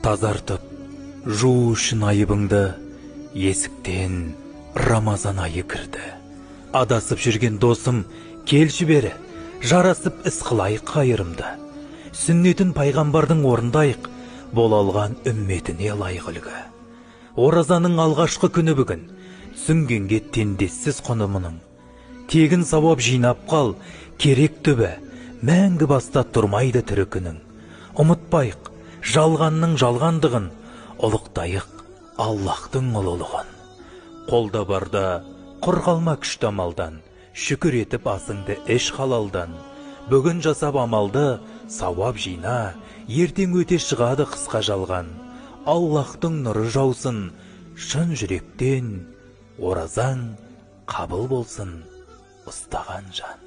Тазартып, жуу үшін айыбыңды, есіктен Рамазан айы кірді. Адасып жүрген досым, келші бері, жарасып іс қылайық қайырымды. Сүннетін пайғамбардың орындайық, бола алған үмметіне лайық үлгі. Оразаның алғашқы күні бүгін, түсінгенге теңдессіз құны мұның. Тегін сауап жинап қал, керек түбі, мәңгі баста тұрмайды тірі күнің. Ұмытпайық жалғанның жалғандығын, ұлықтайық Аллаһтың ұлылығын. Қолда барда құр қалма күшті амалдан, шүкір етіп асыңды іш халалдан. Бүгін жасап амалды, сауап жина, ертең өте шығады қысқа жалған. Аллаһтың нұры жаусын, шын жүректен, оразаң қабыл болсын, ұстаған жан.